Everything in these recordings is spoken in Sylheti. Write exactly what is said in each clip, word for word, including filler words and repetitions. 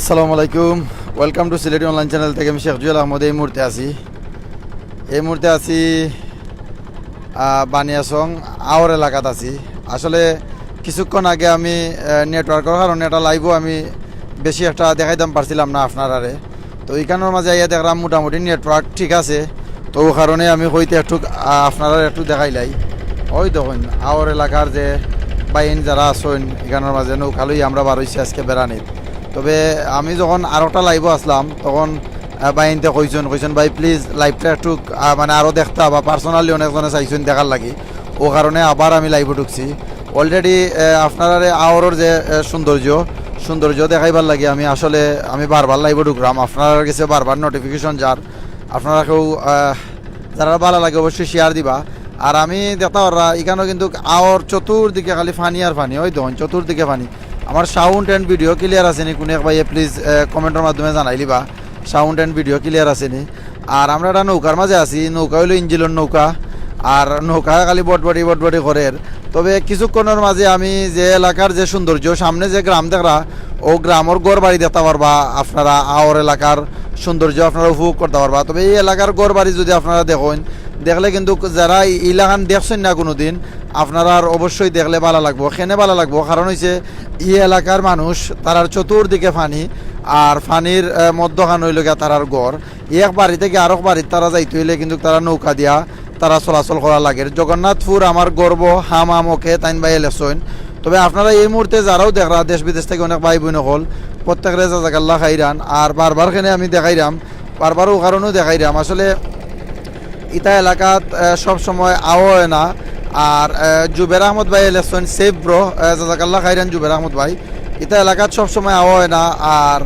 আসসালামু আলাইকুম, welcome to Sylheti online channel থেকে আমি শেখ জুয়েল আহমদ। এই মুহূর্তে আছি, এই মুহূর্তে আছি আহ, বানিয়াচং আওর এলাকাত আছি। আসলে কিছুক্ষণ আগে আমি নেটওয়ার্কর কারণে একটা লাইভও আমি বেশি একটা দেখাইতাম পারছিলাম না আপনারারে। তো ইখানোর মাঝে আইয়া দেখলাম মোটামুটি নেটওয়ার্ক ঠিক আছে। তো ও কারণে আমি কইতে একটু আহ, আপনারারে একটু দেখাইলাই। ওই দেখইন আওর এলাকার যে বাইন যারা আছইন, ইখানোর মাঝে নৌকা লই আমরা বার অইছি আজকে বেড়ানিত। তবে আমি যখন আরোটা লাইভও আসলাম, তখন আহ, বাইনতে কইছইন, কইছইন, "ভাই, প্লিজ লাইভটা একটু আহ, মানে আরো দেখতা বা পার্সোনালি অনেকজনে চাইছইন দেখার লাগি।" ও কারণে আবার আমি লাইভে ঢুকছি। অলরেডি আপনারারে আওরর যে আহ, সৌন্দর্য, সৌন্দর্য দেখাইবার লাগি আমি আসলে আমি বারবার লাইভে ঢুকলাম। আপনারার গেছে বারবার নোটিফিকেশন যার, আপনারা কেউ আহ, যারা ভালা লাগে অবশ্যই শেয়ার দিবা। আর আমি দেখতা পাররা ইখানো কিন্তু আওর চতুর্দিকে খালি পানি আর পানি, ওই দেখইন চতুর্দিকে পানি। আমার সাউন্ড এন্ড ভিডিও ক্লিয়ার আছে নি? কোনো এক ভাইয়ে প্লিজ কমেন্টর মাধ্যমে জানাইলিবা সাউন্ড এন্ড ভিডিও ক্লিয়ার আছে নি। আর আমরা একটা নৌকার মাঝে আছি, নৌকা অইলো ইঞ্জিনর নৌকা, আর নৌকা খালি বটবটি বটবটি করের। তবে কিছুক্ষণর মাঝে আমি যে এলাকার যে সৌন্দর্য, সামনে যে গ্রাম দেখরা, ও গ্রামর ঘর বাড়ি দেখতা পারবা আপনারা, আওর এলাকার সৌন্দর্য আপনারা উপভোগ করতা পারবা। তবে এই এলাকার ঘর বাড়ি যদি আপনারা দেখইন, দেখলে কিন্তু যারা ই-, ইলাখান দেখছইন না কোনোদিন, আপনারার অবশ্যই দেখলে ভালা লাগবো। কেনে ভালা লাগবো? কারণ অইছে ই এলাকার মানুষ, তারার চতুর্দিকে পানি, আর পানির আহ, মধ্যখান অইলো গিয়া তারার ঘর। এক বাড়ি থেকে আরক বাড়িত তারা যাইতে অইলে কিন্তু তারা নৌকা দিয়া তারা চলাচল করা লাগে। জগন্নাথপুর আমার গর্ব, হাম হাম ওকে তাইন ভাইয়ে লেখছইন। তবে আপনারা এই মুহূর্তে যারাও দেখরা দেশ বিদেশ থেকে অনেক ভাই বইন অকল, প্রত্যেকরে জাজাকাল্লাহ খাইরান। আর বারবার কেনে আমি দেখাইরাম, বারবার ও কারণেও দেখাইরাম। আসলে ইতা এলাকাত আহ, সব সময় আওয়া হয় না। আর আহ, জুবের আহমদ ভাইয়ে লেখছইন সেফ ব্রো, জাজাকাল্লাহ খাইরান জুবের আহমদ ভাই। ইতা এলাকাত সব সময় আওয়া হয় না। আর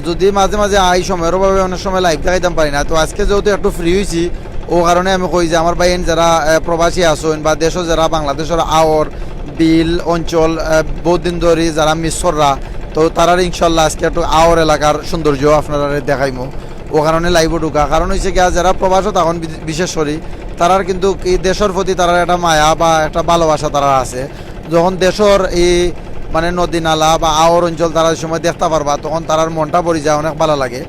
যদি মাঝে মাঝে আই, সময়র অভাবে অনেক সময় লাইভ দেখাইতাম পারি না। তো আজকে যেহেতু একটু ফ্রি অইছি, ও কারণে আমি কই যে আমার ভাইন যারা আহ, প্রবাসী আছইন বা দেশো যারা বাংলাদেশর আওর বিল অঞ্চল আহ, বহুত দিন ধরি যারা মিস কররা, তো তারার ইনশাল্লাহ আজকে একটু আওর এলাকার সৌন্দর্য আপনারারে দেখাইমু। ও কারণে লাইভে ঢুকা। কারণ অইছে গিয়া যারা প্রবাসো থাকইন বি-, বিশেষ করি, তারার কিন্তু ই দেশর প্রতি তারার একটা মায়া বা একটা ভালোবাসা তারার আছে। যখন দেশর ই মানে নদী নালা বা আওর অঞ্চল তারা যে সময় দেখতা পারবা, তখন তারার মনটা ভরি যায়, অনেক ভালা লাগে।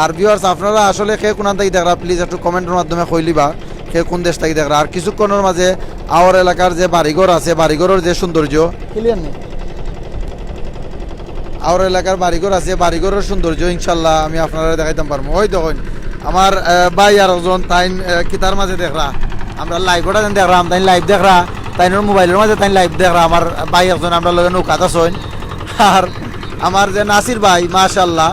আর ভিউয়ার্স, আপনারা আসলে কে কোনান থাকি দেখরা, প্লিজ একটু কমেন্টর মাধ্যমে কইলিবা কে কোন দেশ থাকি দেখরা। আর কিছুক্ষণর মাঝে আওর এলাকার যে বাড়িঘর আছে, বাড়িঘরর যে সৌন্দর্য, ক্লিয়ার নেই। আওর এলাকার বাড়িঘর আছে, বাড়িঘরর সৌন্দর্য ইনশাল্লাহ আমি আপনারারে দেখাইতাম পারমু। ওই দেখইন, আমার আহ, ভাই আর একজন তাইন আহ, কিতার মাঝে দেখরা, আমরা লাইভ ওটা যেন দেখরাম, তাইন লাইভ দেখরা, তাইনর মোবাইলর মাঝে তাইন লাইভ দেখরা। আমার ভাই একজন আমরার লগে নৌকাত আছইন। আর আমার যে নাসির ভাই, মাশাআল্লাহ,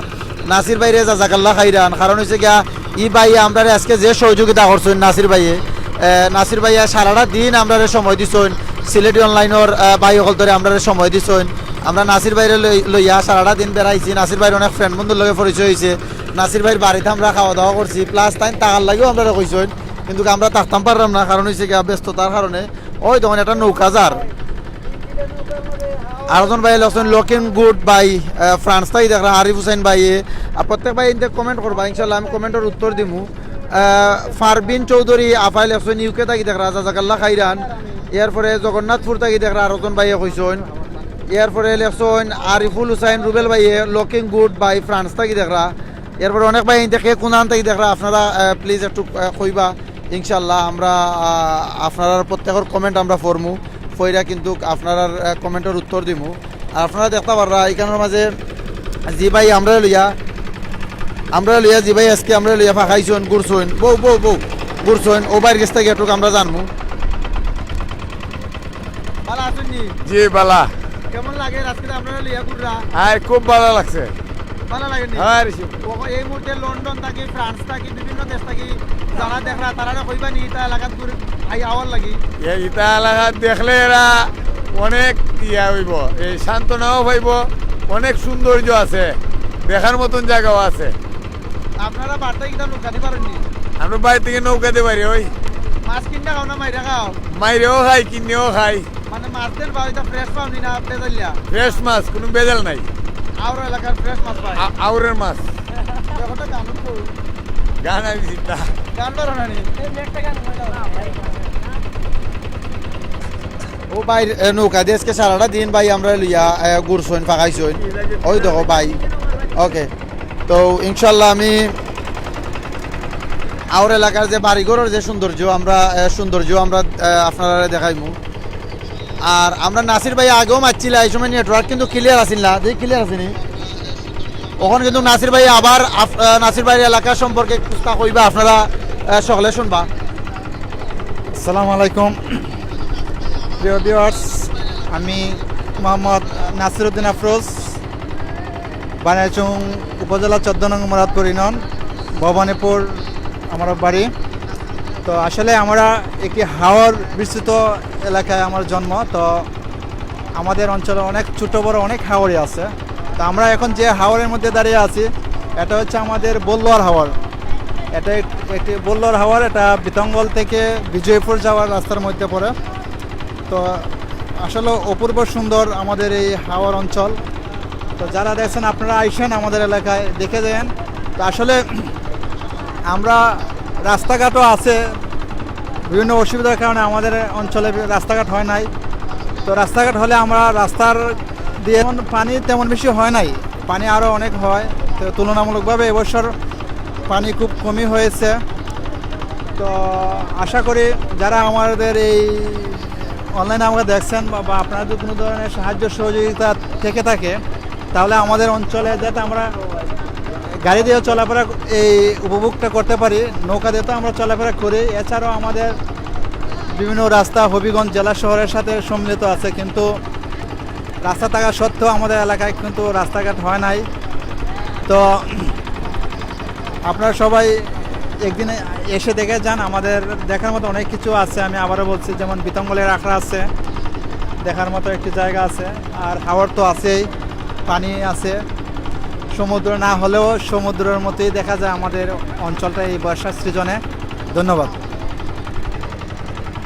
নাসির ভাইরে জাজাকাল্লাহ খাইরান। কারণ অইছে গিয়া, ই ভাইয়ে আমরারে আজকে যে সহযোগিতা করছইন নাসির ভাইয়ে, আহ, নাসির ভাইয়ে সারাটা দিন আমরারে সময় দিছইন। সিলেটি অনলাইনর আহ, ভাই অকল ধরে আমরারে সময় দিছইন। আমরা নাসির ভাইরে লই-, লইয়া সারাটা দিন বেড়াইছি। নাসির ভাইর অনেক ফ্রেন্ড বন্ধুর লগে পরিচয় অইছে। নাসির ভাইর বাড়িত আমরা খাওয়া দাওয়া করছি, প্লাস তাইন থাকার লাগিও আমরারে কইছইন, কিন্তু আমরা থাকতাম পারলাম না, কারণ অইছে গিয়া ব্যস্ততার কারণে। ওই দেখইন একটা নৌকা যার। আরজন ভাই লেখছইন, "Looking good ভাই, আহ, ফ্রান্স থাকি দেখরা আরিফ হুসেন ভাইয়ে।" আর প্রত্যেক ভাই ইনতে কমেন্ট করবা, ইনশাল্লাহ আমি কমেন্টর উত্তর দিমু। আহ, ফারবিন চৌধুরী আফাই লেখছইন, "ইউকে থাকি দেখরা, জাজাকাল্লাহ খাইরান।" এরপরে জগন্নাথপুর থাকি দেখরা আরজন ভাইয়ে কইছইন। এরপরে লেখছইন আরিফুল হুসাইন রুবেল ভাইয়ে, "Looking good ভাই, ফ্রান্স থাকি দেখরা।" এরপরে অনেক ভাই ইনতে কে কোনান থাকি দেখরা আপনারা, আহ, প্লিজ একটু আহ, কইবা। ইনশাল্লাহ আমরা আহ, আপনারার প্রত্যেকর কমেন্ট আমরা পড়মু, পড়িয়া কিন্তু আপনারার আহ, কমেন্টর উত্তর দিমু। আর আপনারা দেখতা পাররা ইখানোর মাঝে জি ভাই আমরারে লইয়া, আমরারে লইয়া জি ভাই আজকে আমরারে লইয়া ফাঁকাইছইন, ঘুরছইন, বউ বউ বউ ঘুরছইন, ও ভাইর গেছ থাকি একটুক আমরা জানমু। ভালা আছইন নি? জি, ভালা। কেমন লাগে আজকে আমরারে লইয়া ঘুররা? আয়, খুব ভালা লাগছে। ভালা লাগে নি? হ্যাঁ, রে শিব। ও, এই মুহূর্তে লন্ডন থাকি, ফ্রান্স থাকি, বিভিন্ন দেশ থাকি যারা দেখরা, তারারে কইবা নি ইতা এলাকাত ঘুরে আই আওয়ার লাগি? এ, ইতা এলাকাত দেখলে এরা অনেক ইয়া অইবো, এই সান্ত্বনাও পাইবো, অনেক সৌন্দর্য আছে, দেখার মতন জাগাও আছে। আপনারা বাড়িত কিতা নৌকা দি পারইন নি? আমরা বাড়ি থাকি নৌকা দি পারি, ওই। মাছ কিনা খাও না মাইরা খাও? মাইরেও খাই, কিনেও খাই। মানে মাছ দেন বা ইতা ফ্রেশ পাও নি না ভেজালিয়া? ফ্রেশ মাছ, কোনো ভেজাল নাই। আওর এলাকার ফ্রেশ মাছ পাই। আ-, আওরের মাছ। এখন তো গান করো। গান আমি চিন্তা। গান পারো না নি? ও ভাই, এ, নৌকা দি আজকে সারাটা দিন ভাই আমরারে লইয়া, এ, ঘুরছইন, ফাঁকাইছইন। ওই দেখো ভাই, ওকে, তো ইনশাল্লাহ আমি আমার এলাকার যে বাড়িঘরর যে সৌন্দর্য আমরা, আহ, সৌন্দর্য আমরা, আহ, আপনারারে দেখাইমু। আর আমরা নাসির ভাই আগেও মাতছিলা, এই সময় নেটওয়ার্ক কিন্তু ক্লিয়ার আছিল না, যে ক্লিয়ার আছে নি। অখন কিন্তু নাসির ভাই আবার আফ-, আহ, নাসির ভাইর এলাকা সম্পর্কে কুস্তা কইবা, আপনারা, আহ, সকলে শুনবা। আসসালামু আলাইকুম প্রিয় ভিউয়ার্স, আমি মোহাম্মদ নাসিরউদ্দিন আফরোজ, বানিয়াচং উপজেলা চোদ্দ নং মুরাদপুর ইউনিয়ন, ভবানীপুর আমার বাড়ি। তো আসলে আমরা একটি হাওর বিস্তৃত এলাকায় আমার জন্ম। তো আমাদের অঞ্চলে অনেক ছোট বড় অনেক হাওরই আছে। তো আমরা এখন যে হাওরের মধ্যে দাঁড়িয়ে আছি, এটা হচ্ছে আমাদের বল্লোয়ার হাওর। এটা এক-, একটি বল্লোয়ার হাওর, এটা বিতঙ্গল থেকে বিজয়পুর যাওয়ার রাস্তার মধ্যে পড়ে। তো আসলে অপূর্ব সুন্দর আমাদের এই হাওর অঞ্চল। তো যারা দেখছেন, আপনারা আইসেন আমাদের এলাকায়, দেখে যান। তো আসলে আমরা, রাস্তাঘাটও আছে, বিভিন্ন অসুবিধার কারণে আমাদের অঞ্চলে রাস্তাঘাট হয় নাই। তো রাস্তাঘাট হলে আমরা রাস্তার দিয়ে, তেমন পানি তেমন বেশি হয় নাই, পানি আরও অনেক হয়। তো তুলনামূলকভাবে এবছর পানি খুব কমই হয়েছে। তো আশা করি যারা আমাদের এই অনলাইনে আমাকে দেখছেন বা, বা আপনারা যদি কোনো ধরনের সাহায্য সহযোগিতা থেকে থাকে, তাহলে আমাদের অঞ্চলে যাতে আমরা গাড়ি দিয়ে চলাফেরা, এই উপভোগটা করতে পারি। নৌকা দিয়ে তো আমরা চলাফেরা করি, এছাড়াও আমাদের বিভিন্ন রাস্তা হবিগঞ্জ জেলা শহরের সাথে সম্মিলিত আছে, কিন্তু রাস্তা থাকা সত্ত্বেও আমাদের এলাকায় কিন্তু রাস্তাঘাট হয় নাই। তো আপনারা সবাই একদিন এসে দেখে যান, আমাদের দেখার মতো অনেক কিছু আছে। আমি আবারও বলছি, যেমন বিতঙ্গলের আখড়া আছে, দেখার মতো একটি জায়গা আছে, আর হাওর তো আছেই, পানি আছে। সমুদ্র না হলেও সমুদ্রের মতোই দেখা যায় আমাদের অঞ্চলটা এই বর্ষার সিজনে। ধন্যবাদ।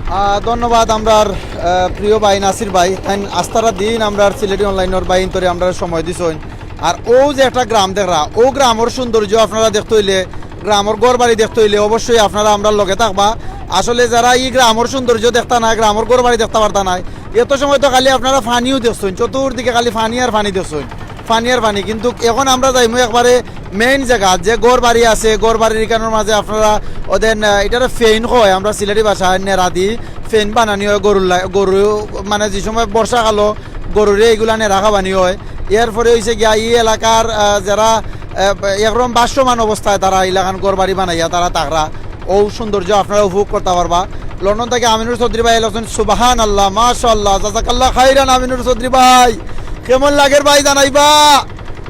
আহ, ধন্যবাদ আমরার, আহ, প্রিয় ভাই নাসির ভাই, তাইন আস্তারা দিন আমরার সিলেটি অনলাইনর ভাইন্তরে আমরারে সময় দিছইন। আর অউ যে একটা গ্রাম দেখরা, অউ গ্রামর সৌন্দর্য আপনারা দেখতে অইলে, গ্রামর ঘর বাড়ি দেখতে অইলে অবশ্যই আপনারা আমরার লগে থাকবা। আসলে যারা ই গ্রামর সৌন্দর্য দেখতা নায়, গ্রামর ঘর বাড়ি দেখতা পারতা নায়, এত সময় তো খালি আপনারা পানিউ দেখছইন, চতুর্দিকে খালি পানি আর পানি দেখছইন, পানি আর পানি। কিন্তু এখন আমরা যাইমু একবারে মেইন জাগা, যে ঘর বাড়ি আছে, ঘর বাড়ির ইখানর মাঝে আপনারা ওদের, আহ, এটারে ফেইন কয়, আমরা সিলেটি ভাষায় নেরাদি ফেইন বানানি হয় গরুর লা-, গরু, মানে যে সময় বর্ষাকালো গরুরে এইগুলা নেরা খাবানি হয়। এরপরে অইছে গিয়া ই এলাকার, আহ, যারা, আহ, একরকম বাসমান অবস্থায় তারা ইলাখান ঘর বাড়ি বানাইয়া তারা থাকরা, অউ সৌন্দর্য আপনারা উপভোগ করতা পারবা। লন্ডন থাকি আমিনুর চৌধুরী ভাই আইলাইছইন, সুবহানাল্লাহ, মাশাআল্লাহ, জাযাকাল্লাহ খাইরান আমিনুর চৌধুরী ভাই। কেমন লাগের ভাই জানাইবা।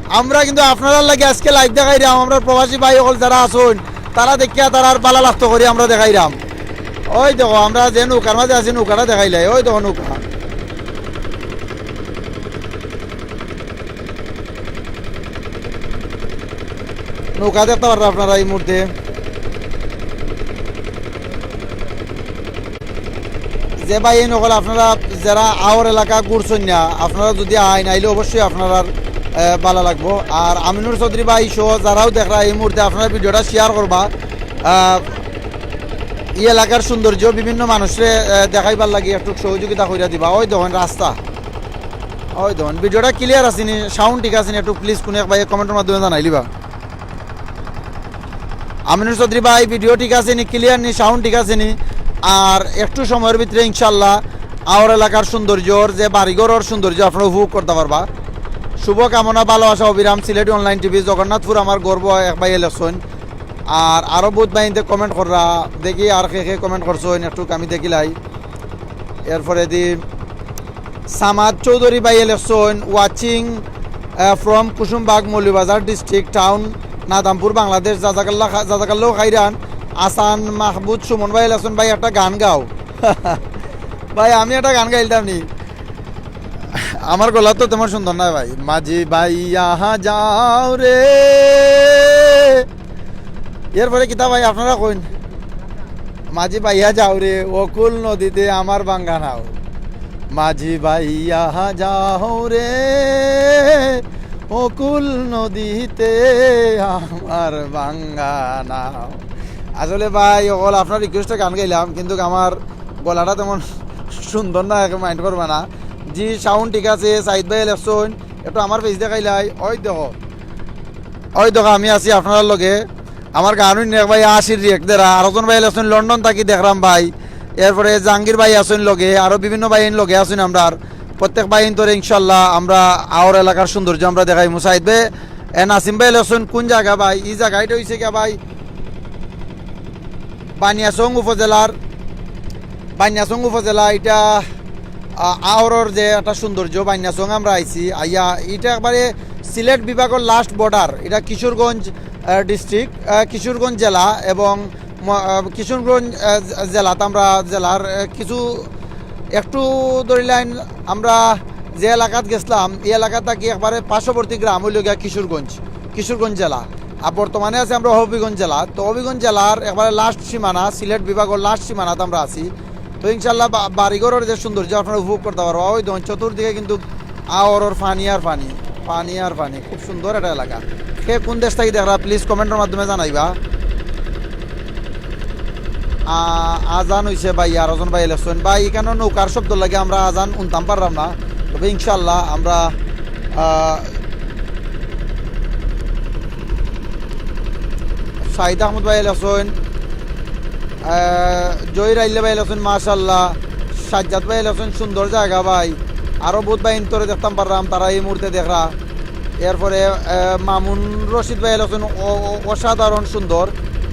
আমরা কিন্তু আপনারার লাগি আজকে live দেখাইরাম, আমরার প্রবাসী ভাই অকল যারা আছইন, তারা দেখিয়া তারার ভালা লাগতো করি আমরা দেখাইরাম। ওই দেখো, আমরা যে নৌকার মাঝে আছি, নৌকাটা দেখাইলাই, ওই দেখো নৌকা। নৌকা দেখতা পাররা আপনারা এই মুহূর্তে। যে ভাইয়াইন অকল আপনারা যারা আওর এলাকা ঘুরছইন না, আপনারা যদি আইন, আইলে অবশ্যই আপনারার, আহ, ভালা লাগবো। আর আমিনুর চৌধুরী ভাই সহ যারাও দেখরা এই মুহূর্তে আপনারা video টা share করবা। আহ, ই এলাকার সৌন্দর্য বিভিন্ন মানুষরে, আহ, দেখাইবার লাগি একটু সহযোগিতা কইরা দিবা। ওই দেখইন রাস্তা, ওই দেখইন video টা clear আছে নি, sound ঠিক আছে নি, একটু please কোনো এক ভাইয়ে comment র মাধ্যমে জানাইলিবা। আমিনুর চৌধুরী ভাই, video ঠিক আছে নি, clear নি, sound ঠিক আছে নি? আর একটু সময়র ভিতরে ইনশাল্লাহ আওর এলাকার সৌন্দর্যর যে বাড়িঘরর সৌন্দর্য আপনারা উপভোগ করতা পারবা। শুভকামনা, ভালোবাসা, অবিরাম। সিলেটি online TV, জগন্নাথপুর আমার গর্ব, এক ভাইয়ে লেখছইন। আর আরো বউত ভাইয়াইন্তে comment কররা, দেখি আর কে কে comment করছইন, একটু আমি দেখিলাই। এরপরেদি সামাদ চৌধুরী ভাইয়ে লেখছইন, watching, আহ, from কুসুমবাগ, মৌলভীবাজার district, town নাদামপুর, বাংলাদেশ। জাজাকাল্লাহ খা-, জাজাকাল্লাহ খাইরান। আসান মাহমুদ সুমন ভাইয়ে লেখছইন, "ভাই একটা গান গাও।" ভাই, আমি একটা গান গাইলতাম নি? আমার গলা তো তেমন সুন্দর নায় ভাই। মাঝি ভাইয়া যাও রে। এরপরে কিতা ভাই আপনারা কইন? মাঝি ভাইয়া যাও রে, অকুল নদীতে আমার ভাঙ্গা নাও। মাঝি ভাইয়া যাও রে, অকুল নদীতে আমার ভাঙ্গা নাও। আসলে ভাই, অকল আপনার request এ গান গাইলাম, কিন্তু আমার গলাটা তেমন সুন্দর না, একে mind করবা না। জি, sound ঠিক আছে, সাইদ ভাই লেখছইন, একটু আমার face দেখাইলাই, ওই দেখো। ওই দেখো, আমি আছি আপনারার লগে। আমার গান হুনরা ভাই, আশির রিয়েক্ট দেরা। আরোজন ভাই আছইন লন্ডন থাকি দেখরাম ভাই। এরপরে জাহাঙ্গীর ভাই আছইন লগে, আরো বিভিন্ন ভাই লগে আছইন আমরার। প্রত্যেক ভাইন্তরে ইনশাল্লাহ আমরা আওর এলাকার সৌন্দর্য আমরা দেখাইমু। সাইদ ভাই, এ, নাসিম ভাই আছইন কোন জাগা ভাই? ই জাগা ইটা অইছে গিয়া ভাই বানিয়াচং উপজেলার, বানিয়াচং উপজেলা ইটা, আ, আওরর যে একটা সৌন্দর্য, বানিয়াচং আমরা আইছি, আইয়া ইটা একবারে সিলেট বিভাগর লাস্ট বর্ডার, ইটা কিশোরগঞ্জ, আ, ডিস্ট্রিক্ট, আ, কিশোরগঞ্জ জেলা এবং ম-, আ, কিশোরগঞ্জ, আ, জে-, জেলাত আমরা জেলার, আ, কিছু একটু ধরিলাইন আমরা যে এলাকাত গেছলাম, ই এলাকা থাকি একবারে পার্শ্ববর্তী গ্রাম অইলো গিয়া কিশোরগঞ্জ, কিশোরগঞ্জ জেলা। আর বর্তমানে আছি আমরা হবিগঞ্জ জেলা। তো হবিগঞ্জ জেলার একবারে লাস্ট সীমানা, সিলেট বিভাগর লাস্ট সীমানাত আমরা আছি। তো ইনশাল্লাহ বা-, বাড়িঘরর যে সৌন্দর্য আপনারা উপভোগ করতা পারবা। ওই দেখইন চতুর্দিকে কিন্তু আওরর পানি আর পানি, পানি আর পানি। খুব সুন্দর একটা এলাকা। কে কোন দেশ থাকি দেখরা, প্লিজ কমেন্টর মাধ্যমে জানাইবা। আ-, আজান অইছে ভাই, আরোজন ভাই আছইন। ভাই, ইখানো নৌকার শব্দ লাগি আমরা আজান হুনতাম পাররাম না। তবে ইনশাল্লাহ আমরা, আ, শাহিদ আহমদ ভাই আছইন, আ, জহির আইলে ভাই আছইন, মাশাল্লাহ। সাজ্জাদ ভাই আছইন, সুন্দর জাগা ভাই। আরো বউত ভাইন্তরে দেখতাম পাররাম, তারা ই মুহূর্তে দেখরা। এরপরে, আ, মামুন রশিদ ভাই আছইন, অ-, অ-, অসাধারণ সুন্দর।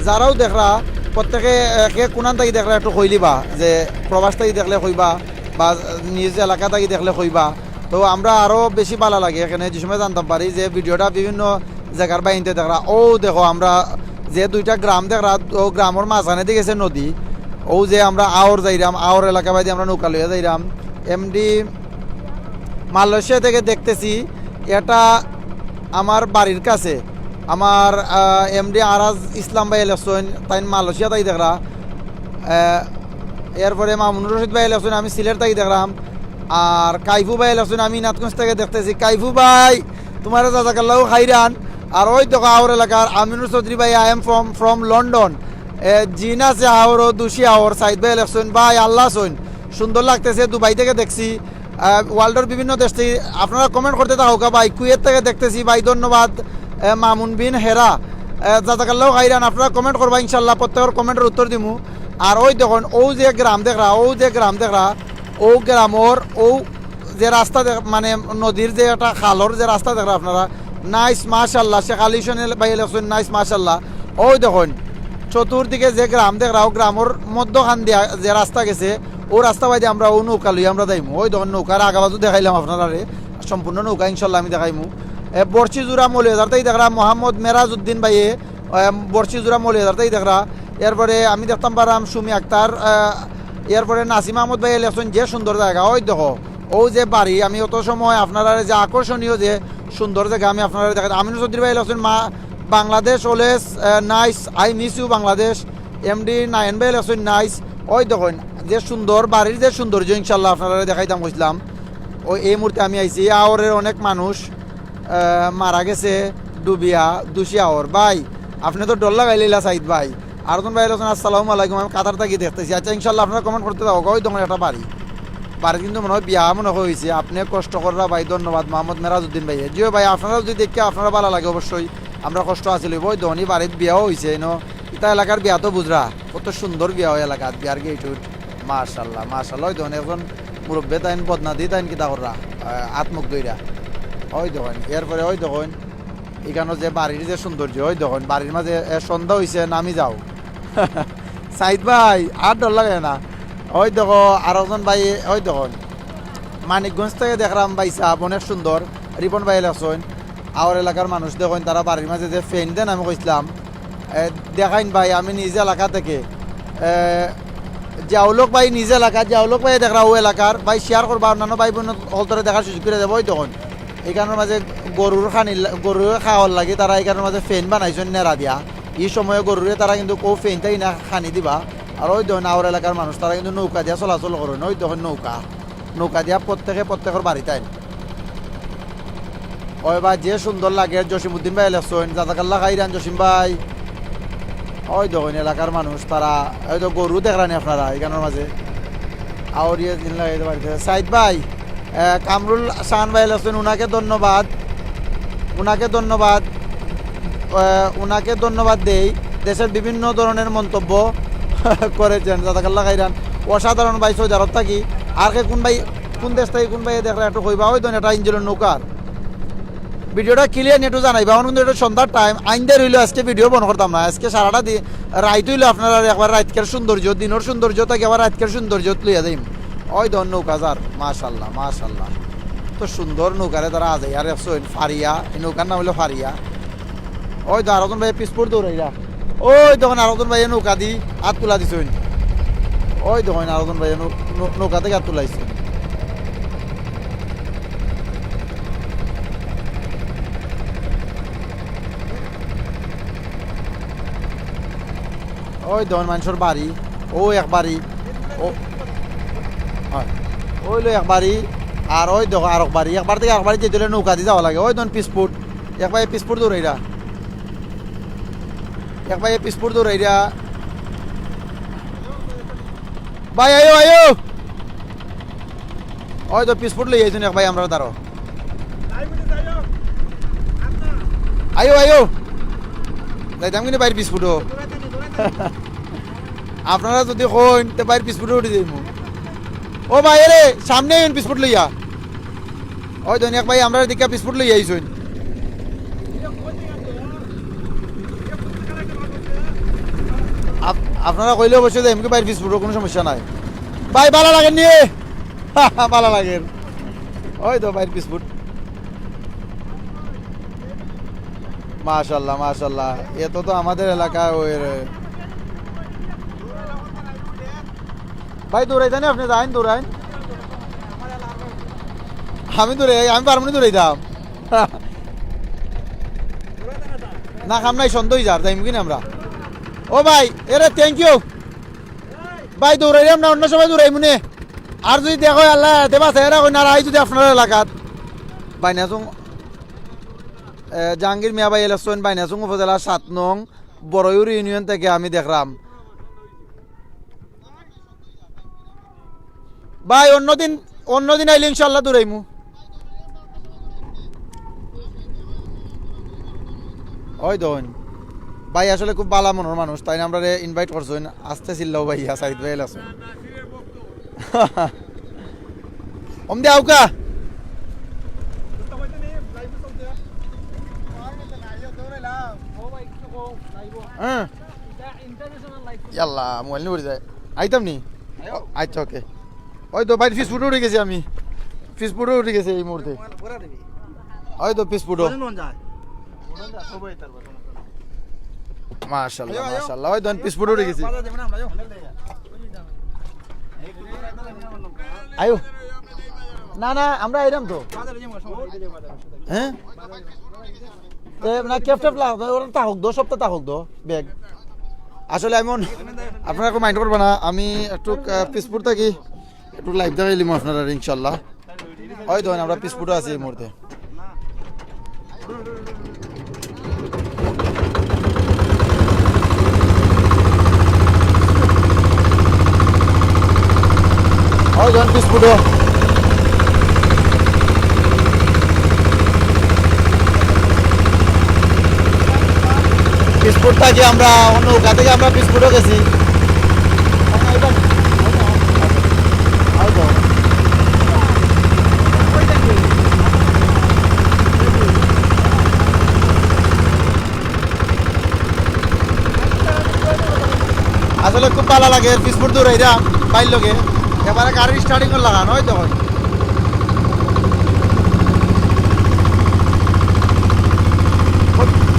যারাও দেখরা, প্রত্যেকে, আ, কে কুনান থাকি দেখরা একটু কইলিবা, যে প্রবাস থাকি দেখলে কইবা, বা নিজ এলাকা থাকি দেখলে কইবা। তো আমরা আরো বেশি ভালা লাগে এখানে যে সময় জানতাম পারি যে ভিডিওটা বিভিন্ন জাগার ভাইন্তে দেখরা। ও দেখো, আমরা যে দুইটা গ্রাম দেখরা, ও গ্রামর মাঝখানেদি গেছে নদী। ও যে আমরা আওর যাইরাম, আওর এলাকা বায়দি আমরা নৌকা লইয়া যাইরাম। এমডি মালয়েশিয়া থেকে দেখতেছি, এটা আমার বাড়ির কাছে। আমার, আহ, এমডি আরাজ ইসলাম ভাই আছইন, তাইন মালয়েশিয়া থাকি দেখরা। আহ, এরপরে মামুনুর রশিদ ভাই আছইন, আমি সিলেট থাকি দেখরাম। আর কাইফু ভাই আছইন, আমি নাথগঞ্জ থেকে দেখতেছি। কাইফু ভাই, তুমারে জাজাকাল্লাহু খাইরান। আর ওই দেখো আওর এলাকার আমিনুর চৌধুরী ভাই, I am from, from London। এ, জিন আছে আওর, ও দুশি আওর, সাইদ ভাই আছইন, ভাই আল্লাহ আছইন। সুন্দর লাগতেছে, দুবাই থেকে দেখছি। আহ, ওয়ার্ল্ডর বিভিন্ন দেশ থেকে আপনারা কমেন্ট করতে থাকউক্কা ভাই। কুয়েত থেকে দেখতেছি ভাই, ধন্যবাদ। আহ, মামুন বিন হেরা, আহ, জাজাকাল্লাহু খাইরান। আপনারা কমেন্ট করবা ইনশাল্লাহ, প্রত্যেকর কমেন্টর উত্তর দিমু। আর ওই দেখইন, ও যে গ্রাম দেখরা, ও যে গ্রাম দেখরা, ও গ্রামর, ও যে রাস্তা দেখ-, মানে নদীর যে একটা খালর যে রাস্তা দেখরা আপনারা, নাইস, মাশাল্লাহ। শেখ আলী হোসেন ভাই আছইন, নাইস, মাশাল্লাহ। ওই দেখইন, চতুর্দিকে যে গ্রাম দেখরা, ও গ্রামর মধ্যখান দিয়া যে রাস্তা গেছে, ও রাস্তা বায়দি আমরা ও নৌকা লই আমরা যাইমু। ওই দেখইন নৌকার আগা বাজু দেখাইলাম আপনারারে, সম্পূর্ণ নৌকা ইনশাল্লাহ আমি দেখাইমু। এ, বর্ষিজুরা মৌলভীবাজার থাকি দেখরা মোহাম্মদ মেরাজ উদ্দিন ভাইয়ে, এ, বর্ষিজুরা মৌলভীবাজার থাকি দেখরা। এরপরে আমি দেখতাম পাররাম সুমি আক্তার, এ, এরপরে নাসিম আহমদ ভাই আছইন, যে সুন্দর জাগা। ওই দেখো, ও যে বাড়ি, আমি অত সময় আপনারারে যে আকর্ষণীয় যে সুন্দর জাগা আমি আপনারারে দেখাই। আমিনুর চৌধুরী ভাই আছইন, মা, বাংলাদেশ always, আহ, nice, I miss you Bangladesh. MD nine ভাই আছইন, নাইস। ওই দেখইন, যে সুন্দর বাড়ির যে সৌন্দর্য, ইনশাল্লাহ আপনারারে দেখাইতাম কইছিলাম। ওই এই মুহূর্তে আমি আইছি, আওরের অনেক মানুষ, আহ, মারা গেছে ডুবিয়া, দুশি আওর। ভাই, আপনে তো ডর লাগাইলিলা সাইদ ভাই। আরোজন ভাই আছইন, আসসালামু আলাইকুম, আমি কাতার থাকি দেখতেছি। আচ্ছা, ইনশাল্লাহ আপনারা কমেন্ট করতে থাকউক্কা। ওই দেখইন একটা বাড়ি, বাড়িত কিন্তু মনে হয় বিয়া মনে হয় অইছে। আপনে কষ্ট কররা ভাই, ধন্যবাদ মোহাম্মদ মেরাজউদ্দিন ভাই। জিও ভাই, আপনারা যদি দেখে আপনারা ভালা লাগে অবশ্যই, আমরা কষ্ট আছিল অইবো। ওই দেখইন বাড়িত বিয়াও অইছে, ইনো ইতা এলাকার বিয়া তো বুঝরা, কত সুন্দর বিয়া অয় এলাকাত, বিয়ার গেট উট, মাশাল্লাহ, মাশাল্লাহ। ওই দেখইন একজন মুরব্বি তাইন বদনা দি তাইন কিতা কররা, আহ, আত মুখ ধইরা। ওই দেখইন, এরপরে ওই দেখইন, ইখানো যে বাড়ির যে সৌন্দর্য, ওই দেখইন, বাড়ির মাঝে, এ, সন্ধ্যা অইছে, নামি যাও। সাইদ ভাই, আর ডর লাগে না। ওই দেখো, আরোজন ভাই, ওই দেখইন, মানিকগঞ্জ থেকে দেখরাম ভাই সাহেব, অনেক সুন্দর। রিপন ভাই আছইন, আওর এলাকার মানুষ দেখইন, তারা বাড়ির মাঝে যে ফেন দেন, আমি কইছিলাম, এ, দেখাইন ভাই, আমি নিজ এলাকা থেকে, এ, জিয়াউলক ভাই নিজ এলাকা, জিয়াউলক ভাই দেখরা ও এলাকার, ভাই শেয়ার করবা, অন্যান্য ভাই বোন হকলতরে দেখার সুযোগ করি দেবো। ওই দেখইন, ইখানোর মাঝে গরুর খানি লা-, গরুর খাওয়ার লাগি তারা ইখানোর মাঝে ফেন বানাইছইন নেড়া দিয়া। ই সময়ে গরুরে তারা কিন্তু কো ফেন তাই না খানি দিবা। আর ওই দেখইন আওর এলাকার মানুষ, তারা কিন্তু নৌকা দিয়া চলাচল করইন। ওই দেখইন নৌকা, নৌকা দিয়া প্রত্যেকে প্রত্যেকর বাড়িত আইন। ওই বা যে সুন্দর লাগে, জসিমউদ্দিন ভাই আছইন, জাজাকাল্লাহ খাইরান জসিম ভাই। ওই দেখইন এলাকার মানুষ, তারা হয়তো গরু দেখরানি আপনারা ইখানোর মাঝে। আওরিয়া দিন লাগাইতে পারতে। সাইদ ভাই, আহ, কামরুল শাহান ভাই আছইন, উনাকে ধন্যবাদ, উনাকে ধন্যবাদ। আহ, ওনাকে ধন্যবাদ দেই, দেশের বিভিন্ন ধরনের মন্তব্য করেছেন। জাজাকাল্লাহ খাইরান। অসাধারণ ভাই, সৌদি আরব থাকি। আর কে কোন ভাই, কোন দেশ থাকি কোন ভাই দেখরা একটু কইবা, ওই ধরনের একটা ইঞ্জিনের নৌকার ভিডিওটা ক্লিয়ার একটু জানাইবা। এখন কিন্তু এটা সন্ধ্যার টাইম, আইন্দা রইল আজকে ভিডিও বন্ধ করতাম না। আজকে সারাটা দিন রাইত হইলো আপনারা একবার রাইতকার সৌন্দর্য, দিনের সৌন্দর্য থাকি আবার রাইতকার সৌন্দর্য লইয়া যাইম। ওই ধরনের নৌকা যার, মাশাল্লাহ, মাশাল্লাহ। তো সুন্দর নৌকারে তারা আজ আর একশো ফারিয়া, এই নৌকার নাম হইলো ফারিয়া। ওই তো আরোজন ভাই পিসপুট দৌড়াইরা। ওই তখন আরোজন ভাই নৌকা দি হাত তুলা দিছইন। ওই তখন আরোজন ভাই নৌ-, নৌ-, নৌকা থেকে হাত তুলাইছে। ওই তখন মানুষের বাড়ি, ও এক বাড়ি, ও, হয়। ওই লো এক বাড়ি, আর ওই দেখো আরক বাড়ি, একবার থেকে আরক বাড়ি যেতে হলে নৌকা দিয়ে যাওয়া লাগে। ওই তখন পিসপুট, এক ভাই পিসপুট দৌড়াইরা। এক ভাই পিসপুট দৌড়াইরা। ভাই, আয়ো, আয়ো। ওই তো পিসপুট লই আইছুন এক ভাই, আমরা দাঁড়ো। আয়ো, আয়ো। যাইতাম কিন্তু ভাইর পিসপুটো। আপনারা যদি কইন, তে ভাইর পিসপুটো উঠি যাইমু। ও ভাই, এরে, সামনে আইন পিসপুট লইয়া। ওই ধনিয়াক ভাই, আমরা দিকে পিসপুট লইয়া আইছইন। আপ-, আপনারা কইলে অবশ্যই যাইমু কি ভাইর পিসপুটো, কোনো সমস্যা নাই। ভাই, ভালা লাগের নি? ভালা লাগের। ওই তো ভাইর পিসপুট। মাশাল্লাহ, মাশাল্লাহ। এত তো আমাদের এলাকা ওই রে। ভাই, দৌড়াইতা নি আপনি? যাইন, দৌড়াইন। আমি দৌড়াই, আমি পারবো না দৌড়াইতাম। না, কাম নাই, সন্দেহ হয়ে যার, যাইমু কিনা আমরা। ও ভাই, এরে, thank you। ভাই, দৌড়াইলাম না, অন্য সময় দৌড়াইমু নে। আর যদি দেখো, আল্লাহ, এতে বাঁচাই রাখো না, আর আই যদি আপনার এলাকাত। বাইনাসুং, এ, জাহাঙ্গীর মিয়া ভাই এলাসন, বাইনাসুং উপজেলা সাত নং বড়ইউর ইউনিয়ন থেকে আমি দেখলাম। ভাই, অন্যদিন, অন্যদিন আইলে ইনশাল্লাহ দৌড়াইমু। ওই দইন। ভাই আসলে খুব ভালা মনর মানুষ, তাইন আমরারে invite করছইন। আসতে চিল্লাও ভাই, সাইদ ভাই আছইন। ওমদে আউকা। হ্যাঁ। ইয়াল্লা, মোবাইল নিয়ে পড়ি যায়। আইতাম নি? আচ্ছা, ওকে। ওই তো ভাই, পিসপুটো উঠি গেছি আমি। পিসপুটো উঠি গেছি এই মুহূর্তে। ওই তো পিসপুটো। মাশাআল্লাহ, মাশাআল্লাহ। ওই তো পিসপুটো উঠি গেছি। আয়ো। না, না, আমরা আইলাম তো। হ্যাঁ? তে না, ক্যাপ ট্যাপ লাগাও, ওরা তাকক দো, সবটা তাকক দো, ব্যাগ। আসলে আমি অন-, আপনারা কেউ mind করবা না, আমি একটু, আহ, পিসপুট থাকি, একটু live দেখাইলিমু আপনারারে ইনশাল্লাহ। ওই দেখইন, আমরা পিসপুটো আছি এই মুহূর্তে। ওই দেখইন পিসপুটো। পিসপুট থাকি আমরা অন্য নৌকা থেকে আমরা পিসপুটো গেছি। আসলে খুব ভালা লাগে, পিসপুট দৌড়াইরা ভাইর লগে। এবারে গাড়ির starting লাগানো, ওই দেখো।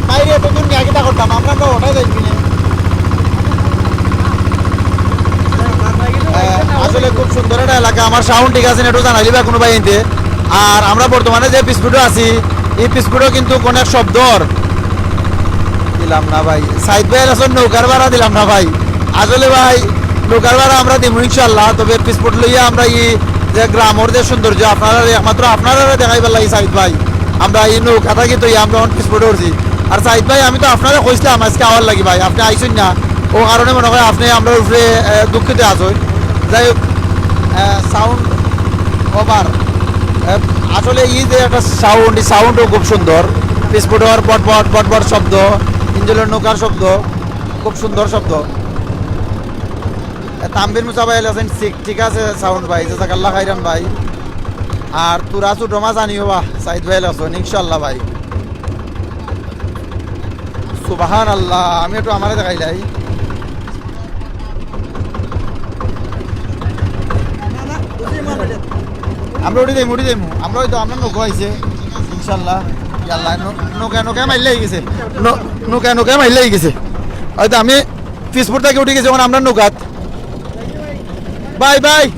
বাইরে এত দূর নিয়ে কিতা করতাম, আমরা তো ওটাই যাই কিনে। আহ, আসলে খুব সুন্দর একটা এলাকা। আমার sound ঠিক আছে, একটু জানাইলিবা কোনো ভাই আনতে। আর আমরা বর্তমানে যে পিসপুটো আছি, এই পিসপুটো কিন্তু অনেক শব্দর। দিলাম না ভাই, সাইদ ভাই আছইন, নৌকার ভাড়া দিলাম না ভাই। আসলে ভাই, নৌকার ভাড়া আমরা দিমু ইনশাল্লাহ, তবে পিসপুট লইয়া আমরা এই যে গ্রামর যে সৌন্দর্য, আপনারা একমাত্র আপনারা দেখাইবার লাগি সাইদ ভাই, আমরা এই নৌকা থাকি তো আমরা অন পিসপুট উঠছি। আর সাইদ ভাই, আমি তো আপনারে কইছিলাম আজকে আওয়ার লাগি ভাই, আপনি আইছইন না, ও কারণে মনে হয় আপনি আমরার উপরে, আহ, দুঃখিত আছইন। যাই হোক, আহ, sound over। আহ, আসলে এই যে একটা sound, এই soundও খুব সুন্দর। বিস্কুটর বট বট বট বট শব্দ, ইঞ্জিনর নৌকার শব্দ, খুব সুন্দর শব্দ। এ, তানভীর মুসা ভাই লেখছইন, ঠিক, ঠিক আছে সাউন্ড ভাই, জাজাকাল্লাহ খাইরান ভাই। আর তোরা ছোট মাছ আনিও বা, সাইদ ভাই লেখছইন, ইনশাল্লাহ ভাই। সুবহানাল্লাহ, আমি একটু আমারে দেখাইলাই। আমরা উঠি যাইমু, উঠি যাইমু। আমরা ওই তো, আমরা নৌকা আইছে, ইনশাল্লাহ। ইয়াল্লাহ, নৌ-, নৌকা, নৌকা মাইল্লা আইগেছে। নৌ-, নৌকা, নৌকা মাইল্লা আইগেছে। হয়তো আমি পিসপুর থাকি উঠি গেছি, অখন আমরা নৌকাত। ভাই, ভাই।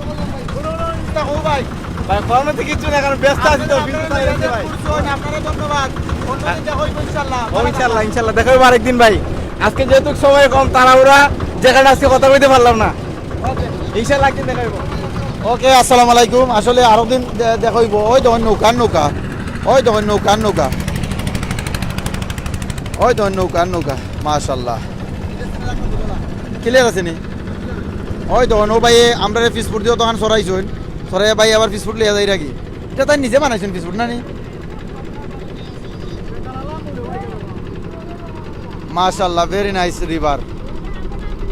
ভাই, কর্মতে কিচ্ছু না, কারণ ব্যস্ত আছি তো, বিদ্যুৎ নাই রে ভাই। আপনারে ধন্যবাদ। অন্যদিন দেখা হইব ইনশাল্লাহ। ও, ইনশাল্লাহ, ইনশাল্লাহ, দেখা হইব আরেকদিন ভাই। আজকে যেহেতু সময় কম, তাড়াহুড়া, যে কারণে আজকে কথা কইতে পারলাম না। ওকে। ইনশাল্লাহ একদিন দেখা হইব। ওকে, আসসালামু আলাইকুম। আসলে আরো দিন দে-, দেখা হইব। ওই দেখুন নৌকা, নৌকা। ওই দেখুন নৌকা, নৌকা। ওই দেখুন নৌকা, নৌকা। মাশাল্লাহ। ক্লিয়ার আছে নি? ওই দেখুন, ও ভাই, আমরা পিসপুর দিয়েও তখন সরাইছইন। সরাই ভাই আবার পিসপুর লইয়া যাই রাখি। এটা তাই নিজে বানাইছইন পিসপুর না নি? মাশাআল্লাহ, very nice river।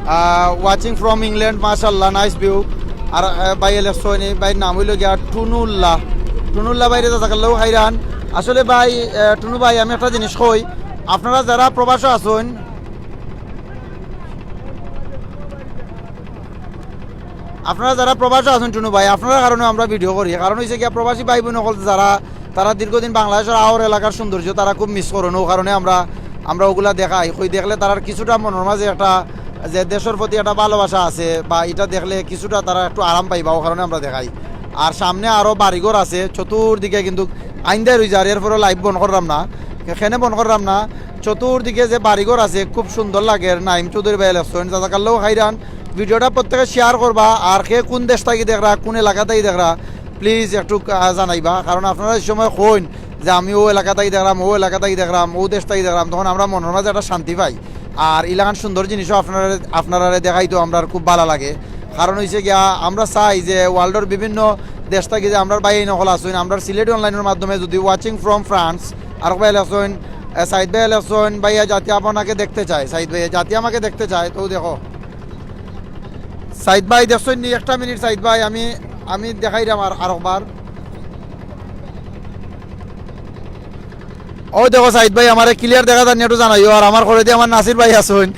Ah, watching from England, মাশাআল্লাহ, nice view। আর, আহ, ভাই লেখছইন, এই ভাইর নাম হইল গিয়া টুনুল্লাহ। টুনুল্লাহ ভাইরে জাজাকাল্লাহু খাইরান। আসলে ভাই, আহ, টুনু ভাই, আমি একটা জিনিস কই, আপনারা যারা প্রবাসে আছইন, আপনারা যারা প্রবাসে আছইন টুনু ভাই, আপনারার কারণে আমরা ভিডিও করি। কারণ হইছে গিয়া প্রবাসী ভাই বোন অকল যারা, তারা দীর্ঘদিন বাংলাদেশর আওর এলাকার সৌন্দর্য তারা খুব মিস করইন। ও কারণে আমরা, আমরা ওগুলা দেখাই। কই দেখলে তারার কিছুটা মনর মাঝে একটা, যে দেশর প্রতি একটা ভালোবাসা আছে বা এটা দেখলে কিছুটা তারা একটু আরাম পাইবা, ও কারণে আমরা দেখাই। আর সামনে আরো বাড়িঘর আছে, চতুর্দিকে কিন্তু আইন্দায় রই যার, এরপরে লাইভ বন্ধ করলাম না। কেনে বন্ধ করলাম না? চতুর্দিকে যে বাড়িঘর আছে, খুব সুন্দর লাগে। নাইম চৌধুরী ভাই লেখছইন, জাজাকাল্লাহু খাইরান। ভিডিওটা প্রত্যেকে শেয়ার করবা, আর কে কোন দেশ থাকি দেখরা, কোন এলাকা থাকি দেখরা, প্লিজ একটু, আহ, জানাইবা। কারণ আপনারা এই সময় কইন যে আমি ও এলাকা থাকি দেখরাম, ও এলাকা থাকি দেখরাম, ও দেশ থাকি দেখরাম, তখন আমরা মনর মাঝে একটা শান্তি পাই। আর ইলাখান সুন্দর জিনিসও আপনারা, আপনারারে দেখাইতো আমরার খুব ভালা লাগে। কারণ হইছে গিয়া, আমরা চাই যে ওয়ার্ল্ডর বিভিন্ন দেশ থাকি যে আমরার ভাই অকল আছইন, আমরার সিলেটি অনলাইনর মাধ্যমে যদি watching from France, আর ভাই লেখছইন, আহ, সাইদ ভাই লেখছইন, "ভাইয়া জাতি আপনাকে দেখতে চায়।" সাইদ ভাইয়া জাতি আমাকে দেখতে চায়, তো দেখো। সাইদ ভাই দেখছইন নি? একটা মিনিট সাইদ ভাই, আমি, আমি দেখাইরাম আর, আরকবার। ওই দেখো সাইদ ভাই, আমারে ক্লিয়ার দেখা যার নি একটু জানাইও। আর আমার করেদি আমার নাসির ভাই আছইন।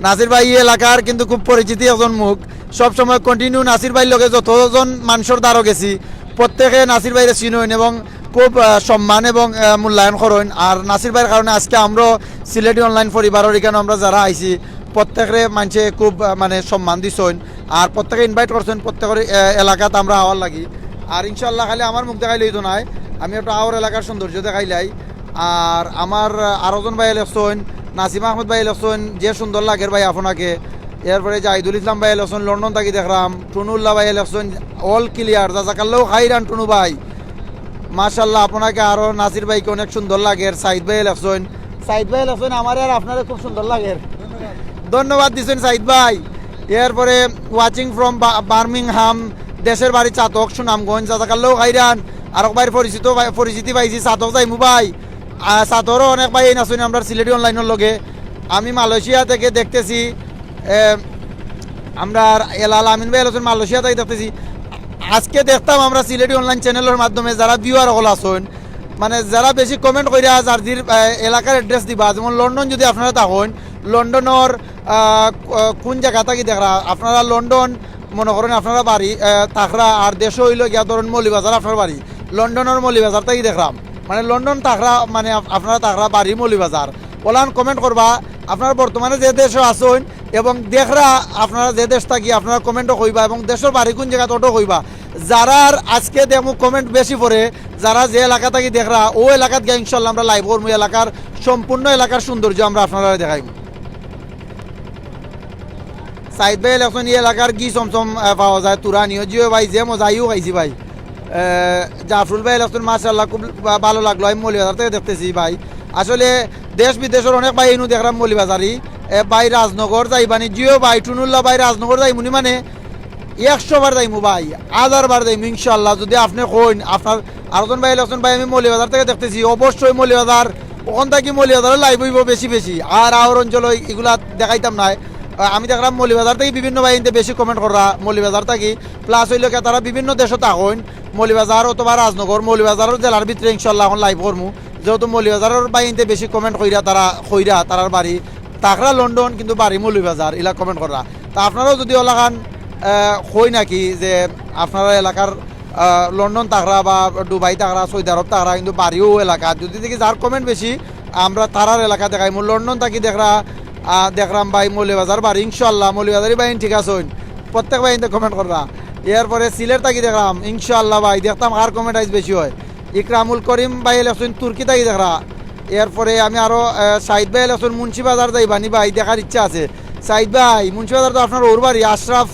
নাসির ভাই এই এলাকার কিন্তু খুব পরিচিতি একজন মুখ। সব সময় কন্টিনিউ নাসির ভাইর লগে যতজন মানষর দ্বারো গেছি, প্রত্যেকে নাসির ভাইরে চিনইন এবং খুব, আহ, সম্মান এবং, আহ, মূল্যায়ন করইন। আর নাসির ভাইর কারণে আজকে আমরাও সিলেটি অনলাইন পরিবারর ইখানো আমরা যারা আইছি, প্রত্যেকরে মানষে খুব, আহ, মানে সম্মান দিছইন। আর প্রত্যেকে ইনভাইট করছইন, প্রত্যেকর, আহ, এলাকাত আমরা আওয়ার লাগি। আর ইনশাআল্লাহ খালি আমার মুখ দেখাইলেই তো নায়, আমি একটু আওর এলাকার সৌন্দর্য দেখাইলাই। আর আমার, আহ, আরো জন ভাই লেখছইন, নাসিম আহমদ ভাই লেখছইন, "যে সুন্দর লাগের ভাই আপনাকে।" এরপরে জাহিদুল ইসলাম ভাই লেখছইন, "লন্ডন থাকি দেখরাম।" টুনুল্লাহ ভাই লেখছইন, "অল ক্লিয়ার, জাজাকাল্লাহু খাইরান টুনু ভাই।" মাশাআল্লাহ, আপনাকে আরো নাসির ভাইকে অনেক সুন্দর লাগের। সাইদ ভাই লেখছইন, সাইদ ভাই লেখছইন, "আমারে আর আপনারে খুব সুন্দর লাগের।" ধন্যবাদ দিছইন সাইদ ভাই। এরপরে watching from বা-, বার্মিংহাম, দেশের বাড়ি চাতক, সুনামগঞ্জ, জাজাকাল্লাহু খাইরান। আরক ভাইর পরিচিত ভাই, পরিচিতি পাইছি, চাতক যাইমু ভাই। আর চাতরও অনেক ভাই আছইন আমরার সিলেটি অনলাইনর লগে। আমি মালয়েশিয়া থেকে দেখতেছি, এ, আমরার এলাল আমিন ভাই আছইন মালয়েশিয়া থাকি দেখতেছি। আজকে দেখতাম আমরা সিলেটি অনলাইন চ্যানেলর মাধ্যমে যারা ভিউয়ার অকল আছইন, মানে যারা বেশি কমেন্ট কইরা যার যার, এ, এলাকার অ্যাড্রেস দিবা, যেমন লন্ডন যদি আপনারা থাকইন, লন্ডনর, আ, ক-, কোন জাগা থাকি দেখরা, আপনারা লন্ডন মনে করইন আপনারা বাড়ি, আ, থাকরা, আর দেশও অইলো গিয়া ধরইন মৌলভীবাজার আপনার বাড়ি, লন্ডনর মৌলভীবাজার থাকি দেখরাম, মানে লন্ডন থাকরা, মানে আপ-, আপনারা থাকরা বাড়ি মৌলভীবাজার, অলান কমেন্ট করবা। আপনারা বর্তমানে যে দেশো আছইন এবং দেখরা, আপনারা যে দেশ থাকি আপনারা কমেন্টও কইবা এবং দেশর বাড়ি কোন জাগাত ওটাও কইবা। যারার আজকে দেখমু কমেন্ট বেশি পড়ে, যারা যে এলাকা থাকি দেখরা, ও এলাকাত গিয়া ইনশাল্লাহ আমরা লাইভ করমু, এলাকার সম্পূর্ণ এলাকার সৌন্দর্য আমরা আপনারারে দেখাইমু। সাইদ ভাই লেখছইন, "এই এলাকার ঘি চমচম, আহ, পাওয়া যায়, তোরা নিও।" জি ও ভাই, যে মজা আইও খাইছি ভাই। আহ, জাফরুল ভাই লেখছইন, "মাশাআল্লাহ, খুব ভা-, ভালো লাগলো, আমি মৌলভীবাজার থেকে দেখতেছি ভাই।" আসলে দেশ বিদেশর অনেক ভাই ইনু দেখরাম মৌলভীবাজারি। এ, ভাই রাজনগর যাইবানি, জি ও ভাই, টুনুল্লাহ ভাই, রাজনগর যাইমুনি মানে একশো বার যাইমু ভাই, হাজার বার যাইমু ইনশাআল্লাহ। যদি আপনে কইন, আপনার আরো জন ভাই লেখছইন, "ভাই, আমি মৌলভীবাজার থেকে দেখতেছি", অবশ্যই মৌলভীবাজার অখান থাকি মৌলভীবাজারর live অইবো বেশি বেশি। আর আওর অঞ্চল অই-, ইগুলা দেখাইতাম নায়। আহ, আমি দেখরাম মৌলভীবাজার থাকি বিভিন্ন ভাইয়াইন্তে বেশি comment কররা মৌলভীবাজার থাকি। Plus অইলো কি, তারা বিভিন্ন দেশো থাকইন, মৌলভীবাজার অথবা রাজনগর, মৌলভীবাজারর জেলার ভিতরে ইনশাআল্লাহ অখন live করমু। যেহেতু মৌলভীবাজারর ভাইয়াইন্তে বেশি comment কইরা, তারা কইরা তারার বাড়ি, থাকরা লন্ডন কিন্তু বাড়ি মৌলভীবাজার, ইলা comment কররা। তা আপনারাও যুদি অলাখান, আহ, কই নাকি যে আপনারার এলাকার, আহ, লন্ডন থাকরা বা দুবাই থাকরা, সৌদি আরব থাকরা, কিন্তু বাড়ি অউ এলাকাত, যুদি দেখি যার comment বেশি, আমরা তারার এলাকা দেখাইমু। লন্ডন থাকি দেখরা, আহ, দেখরাম ভাই মৌলভীবাজার বাড়ি, ইনশাআল্লাহ মৌলভীবাজারি ভাইয়াইন ঠিক আছইন, প্রত্যেক ভাইয়াইন্তে comment কররা। এরপরে সিলেট থাকি দেখরাম, ইনশাআল্লাহ ভাই দেখতাম কার comment আইজ বেশি অয়। ইকরামুল করিম ভাইয়ে লেখছইন তুর্কি থাকি দেখরা। এরপরে আমি আরো, আহ, সাইদ ভাইয়ে লেখছইন মুন্সিবাজার যাইবানি ভাই, দেখার ইচ্ছা আছে। সাইদ ভাই, মুন্সিবাজার তো আপনার অউর বাড়ি। আশরাফ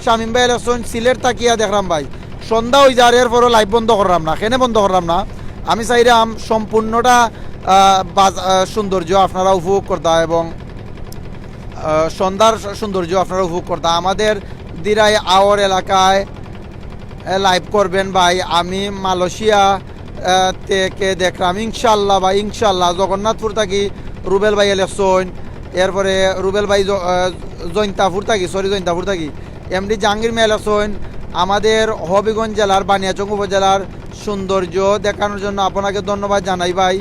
শামীম ভাইয়ে লেখছইন সিলেট থাকিয়া দেখরাম ভাই। সন্ধ্যা অইযার, এরপরও live বন্ধ কররাম না। কেনে বন্ধ কররাম না? আমি চাইরাম সম্পূর্ণটা, আহ, বাজ-, আহ, সৌন্দর্য আপনারা উপভোগ করতা এবং, আহ, সন্ধ্যার সৌন্দর্য আপনারা উপভোগ করতা। আমাদের দিরাই আওর এলাকায়, আহ, live করবেন ভাই। আমি মালয়েশিয়া, আহ, থেকে দেখরাম ইনশাআল্লাহ ভাই, ইনশাআল্লাহ। জগন্নাথপুর থাকি রুবেল ভাইয়ে লেখছইন, এরপরে রুবেল ভাই জ-, আহ, জৈন্তাপুর থাকি, sorry, জৈন্তাপুর থাকি। এমডি জাহাঙ্গীর মিয়া লেখছইন, আমাদের হবিগঞ্জ জেলার বানিয়াচং উপজেলার সৌন্দর্য দেখানোর জন্য আপনাকে ধন্যবাদ জানাই ভাই।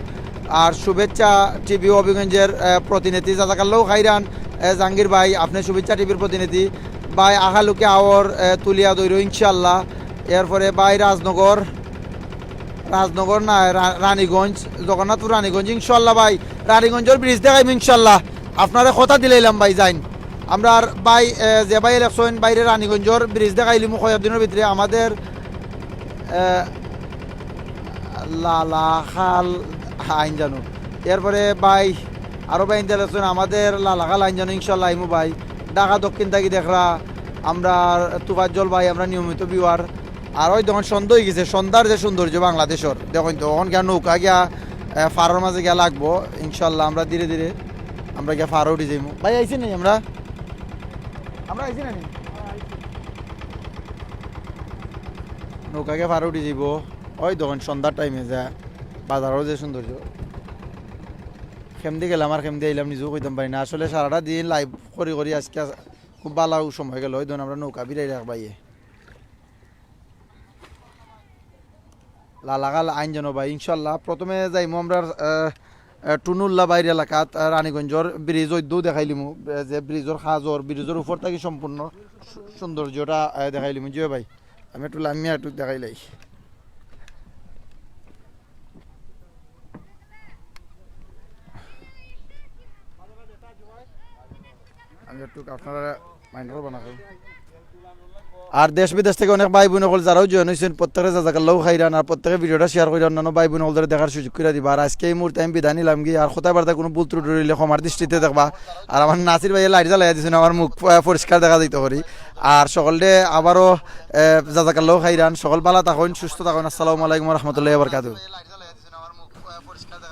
আর শুভেচ্ছা টিভি হবিগঞ্জের, আহ, প্রতিনিধি জাজাকাল্লাহ খাইরান, আহ, জাহাঙ্গীর ভাই, আপনি শুভেচ্ছা টিভির প্রতিনিধি। ভাই আখালুকে আওর, আহ, তুলিয়া ধইরো ইনশাআল্লাহ। এরপরে ভাই রাজনগর, রাজনগর না, রা-, রানীগঞ্জ, জগন্নাথপুর রানীগঞ্জ ইনশাআল্লাহ ভাই। রানীগঞ্জর bridge দেখাইমু ইনশাআল্লাহ। আপনারে কথা দিলাইলাম ভাই, যাইন। আমরার ভাই, আহ, যে ভাইয়ে লেখছইন ভাইরে রানীগঞ্জর bridge দেখাইলিমু কয়েকদিনর ভিতরে। আমাদের, আহ, লালাখাল আইন জানো। এরপরে ভাই আরো ভাইয়াইন্তে লেখছইন আমাদের লালাখাল আইন জানো, ইনশাআল্লাহ আইমু ভাই। ঢাকা দক্ষিণ থাকি দেখরা, আমরার তুফাজ্জল ভাই, আমরার নিয়মিত viewer। আর অউ দেখইন সন্ধ্যা অইগেছে, সন্ধ্যার যে সৌন্দর্য বাংলাদেশর, দেখইন তো অখন গিয়া নৌকা গিয়া, আহ, পারর মাঝে গিয়া লাগবো। ইনশাআল্লাহ আমরা ধীরে ধীরে আমরা গিয়া পারো উঠি যাইমু। ভাই আইছি নি আমরা? আমরা আইছি না নি? নৌকা গিয়া পারো উঠি যাইবো। অউ দেখইন সন্ধ্যার time-এ যা বাজারর যে সৌন্দর্য। কেমদি গেলাম আর কেমদি আইলাম নিজেও কইতাম পারি না। আসলে সারাটা দিন live করি করি আইজকে খুব ভালা সময় গেল। অউ দেখইন আমরা নৌকা ভিড়াই রাখ ভাইয়ে। লালাখাল আইন জানো ভাই, ইনশাআল্লাহ। প্রথমে যাইমু আমরা, আহ, আহ, টুনুল্লা বাইর এলাকাত, আহ, রানীগঞ্জর bridge অইদ্দু দেখাইলিমু, আহ, যে bridge-র কাজ অর, bridge-র উপর থাকি সম্পূর্ণ সু-, সৌন্দর্যটা, আহ, দেখাইলিমু। জি ভাই, আমি একটু লামিয়া একটু দেখাইলাই। আমি একটু আপনারা mind করবা না কেউ। আর দেশ বিদেশ থাকি অনেক ভাই বইন অকল যারাও join অইছইন, প্রত্যেকে জাজাকাল্লাহু খাইরান, আর প্রত্যেকে video-টা share করিয়া অন্যান্য ভাই বইন অকলরে দেখার সুযোগ করিয়া দিবা। আর আইজকে এই মুহূর্তে আমি বিদায় নিলামগি, আর কথাবার্তা কোনো ভুল ত্রুটি অইলে ক্ষমার দৃষ্টিতে দেখবা। আর আমার নাসির ভাইয়ে light জ্বালাইয়া দিছইন, আমার মুখ, আহ, পরিষ্কার দেখা যাইতো করি। আর সকলরে আবারও, আহ, জাজাকাল্লাহু খাইরান, সকল ভালা থাকইন, সুস্থ থাকইন। আসসালামু আলাইকুম ওয়া রাহমাতুল্লাহি ওয়া বারাকাতুহু।